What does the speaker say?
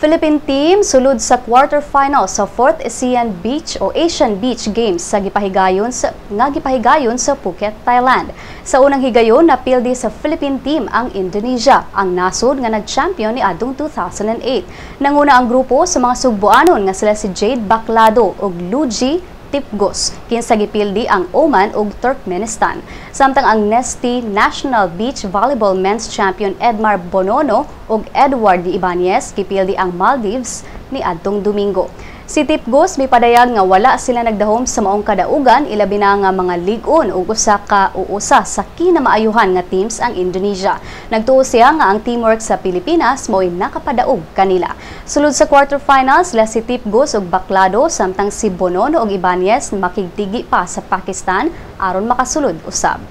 Philippine team sulod sa quarterfinal sa 4th ASEAN Beach o Asian Beach Games sa gipahigayon sa nga gipahigayon sa Phuket, Thailand. Sa unang higayon, napildi sa Philippine team ang Indonesia, ang nasod nga nag-champion ni adtong 2008. Nanguna ang grupo sa mga Sugbuanon nga sila si Jade Baclado ug Luigi Tipgos, kinsa gipildi ang Oman ug Turkmenistan. Samtang ang Nestea National Beach Volleyball Men's Champion Edmar Bonono ug Edward Ibanez gipildi ang Maldives ni adtong Domingo. Si Tipgos mipadayag nga wala sila nagdahom sa maong kadaugan, ilabi na nga mga lig-on ug usa ka uusa sa kinamaayuhan nga teams ang Indonesia. Nagtuo siya nga ang teamwork sa Pilipinas mo'y nakapadaog kanila. Sulod sa quarterfinals sila si Tipgos ug Baclado, samtang si Bonono ug Ibanez makigtigi pa sa Pakistan aron makasulod usab.